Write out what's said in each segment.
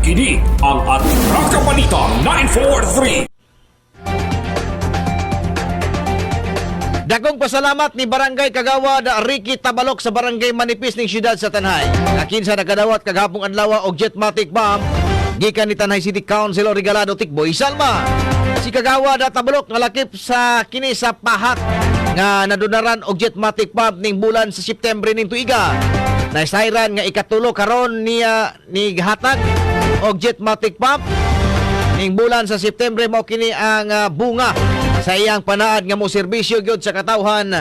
Kini ang Atraka Balita 943. Dagong pasalamat ni Barangay Kagawad Ricky Tabalok sa Barangay Manipis ning siyudad sa Tanay. Akin sa nakadawat kagahapong adlaw og jetmatic bomb gikan ni Tanay City Councilor Regalado Tikboy Salma. Si Kagawad Tabalok nga lakip sa kini sa pahat nga nadunaran og jetmatic pump ning bulan sa September ning tuiga. Naisayran nga ikatulo karon niya ni hatag og jetmatic pump ning bulan sa September, mao kini ang bunga sa iyang panaad nga mo serbisyo gyud sa katawhan,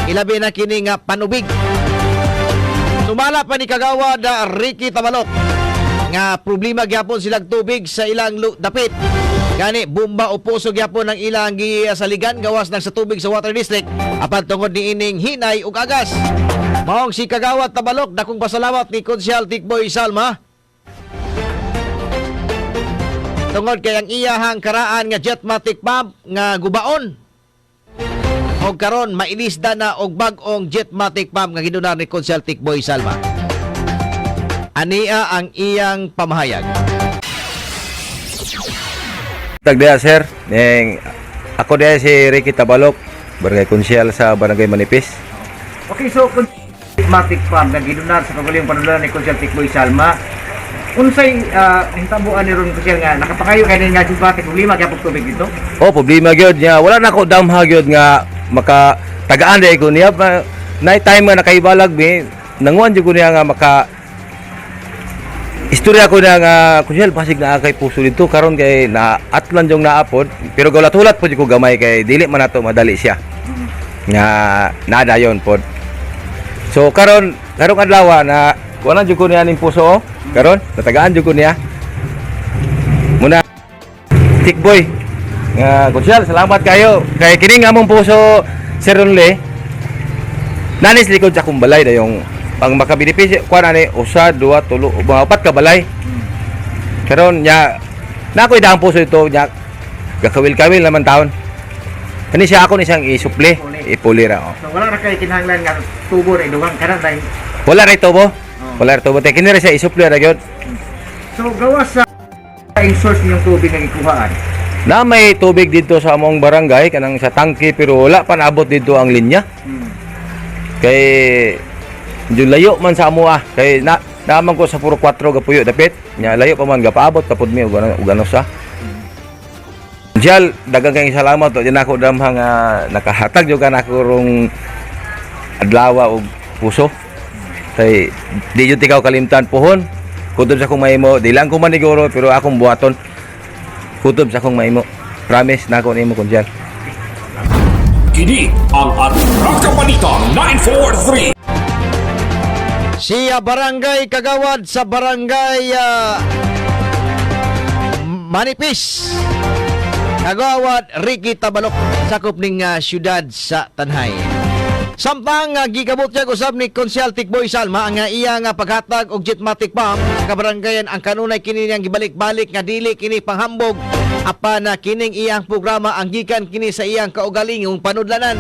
ilabi na kini nga panubig. Sumala pa ni Kagawad Ricky Tabalok nga problema gyapon silang tubig sa ilang dapit. Gani bomba o puso gyapon ang ilang gisaligan gawas ng sa tubig sa water district, apan tungod niining hinay ug agas. Maong si Kagawad Tabalok, dakong pasalamat ni Konsyal Tikboy Salma tungod kay ang iyahang karaan nga jetmatic pump nga gubaon og karon mailisda na og bag-ong jetmatic pump nga gidunar ni Konsyal Tikboy Salma. Ania ang iyang pamahayag. Tagdaya, sir. Ning ako diya si Ricky Tabalok, barangay konsyal sa Barangay Manipis. Okay, so kung matic farm nga gidunar sa kaguliyong panulan ni Konsyal Tikboy Salma, unsay hintabuan ni ron, Konsyal, nga nakapangayo kay nga jetmatic, problema kay tubig dito? Oh, problema gyud niya. Wala na ko damha gyud nga maka tagaan di ko niya. Night time nga nakaibalag mi, nanguan jud ko niya nga maka istorya ko na nga konsyal, basig naa kay puso dito karon kay na atlan jong naapod, pero gulat-hulat pod ko gamay kay dili man nato madali siya nga nadayon pod. So karon, karong adlaw na kuan na jud ko niya ning puso, oh. Karon natagaan jud ko niya muna. Tikboy nga konsyal, salamat kayo kay kini nga among puso, Sir Ronle, nanis likod sa akong balay, dayong ang makabenepisyo kuan ani usa, duha, tulo, mga upat ka balay. Karon nya na ako'y daang puso ito nya gakawil-kawil naman taon kani siya, ako ni siyang isupli, ipuli ra, oh. So wala ra kay kinahanglan nga tubo na idugang kanan dahil Wala ra tubo, wala ra tubo, te kini ra siya, isupli ra gyud. So gawas sa ang source niyong tubig nga gikuhaan? Na may tubig dito sa among barangay kanang sa tangki, pero wala pa naabot dito ang linya kay medyo layo man sa amo, ah, kay na naman ko sa puro 4 gapuyo dapit nya, layo pa man gapaabot tapod mi og ano sa. Jal, daghang kayong salamat to din ako damha nga nakahatag jud ka nako rong adlaw og puso kay di jud ikaw kalimtan pohon. Kutob sa akong mahimo, di lang ko maniguro, pero akong buhaton kutob sa akong mahimo. Promise na ako nimo, konsyal. Kini ang Atraka Balita 943. Si Barangay Kagawad sa Barangay Manipis, Kagawad Ricky Tabalok, sakop ning syudad sa Tanay. Samtang gikabot siya usab ni Konsyal Tikboy Salma ang iya nga paghatag og jetmatic pump sa kabaranggayan, ang kanunay kini niyang gibalik-balik nga dili kini panghambog, apan na kining iyang programa ang gikan kini sa iyang kaugalingong panudlanan.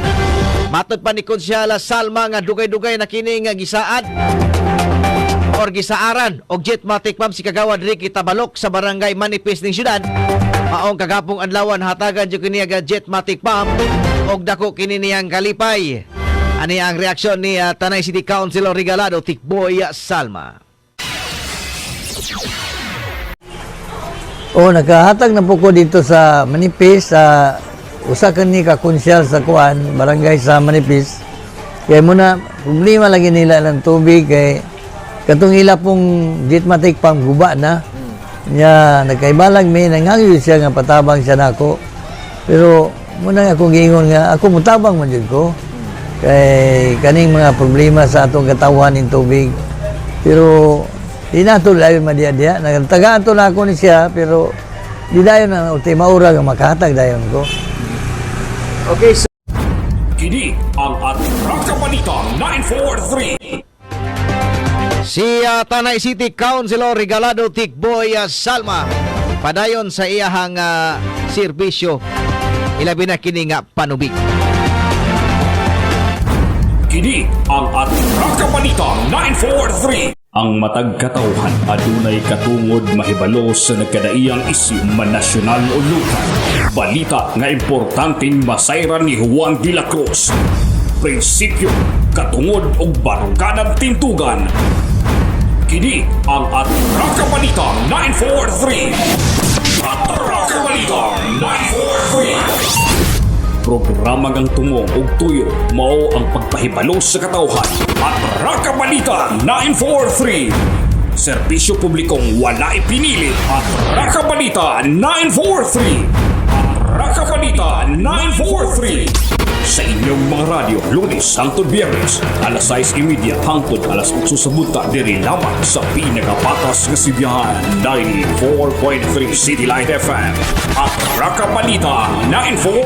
Matod pa ni Konsyal Salma nga dugay-dugay na kini nga gisaad or gisaaran og jetmatic pump si Kagawad Ricky Tabalok sa Barangay Manipis ning syudad. Maong kagapong adlawan hatagan jud kini nga jetmatic pump og dako kini niyang kalipay. Ani ang reaksyon ni Tanay City Councilor Regalado Tikboy Salma. Oh, nakahatag na po ko dito sa Manipis sa usa ka ni ka konsyal sa kuan barangay sa Manipis. Kay muna problema lagi nila ng tubig kay katong ila pong jetmatic pump guba na. Nya nagkaibalag mi, nangangyo siya nga patabang siya nako. Pero muna nga akong giingon nga ako mutabang man jud ko. Kay kaning mga problema sa atong katawhan ning tubig. Pero di na ito layon madiya-diya. Nagtagaan to na ako ni siya, pero di dayon na ultima ora nga makahatag dayon ko. Okay, so Kini ang Atraka Balita 943. Si Tanay City Councilor Regalado Tikboy Salma padayon sa iyahang serbisyo, ilabi na kini nga panubig. Kini ang Atraka Balita 943. Ang matag katawhan adunay katungod mahibalo sa nagkadaiyang isyu, man nasyonal o lokal. Balita nga importanteng masayran ni Juan de la Cruz. Prinsipyo, katungod ug baruganan tintugan. Kini ang Atraka Balita 943. Atraka Balita 943. Programa ngang tumong ug tuyo mao ang pagpahibalo sa katawhan. Atraka Balita 943. Serbisyo publikong wala ipinili. Atraka Balita 943. Atraka Balita 943. Sa inyong mga radyo, Lunes hangtod Biyernes, alas 6:30 hangtod alas 8 sa buntag, diri lamang sa pinakapatas nga sibihan, 94.3 City Light FM. Atraka Balita 94.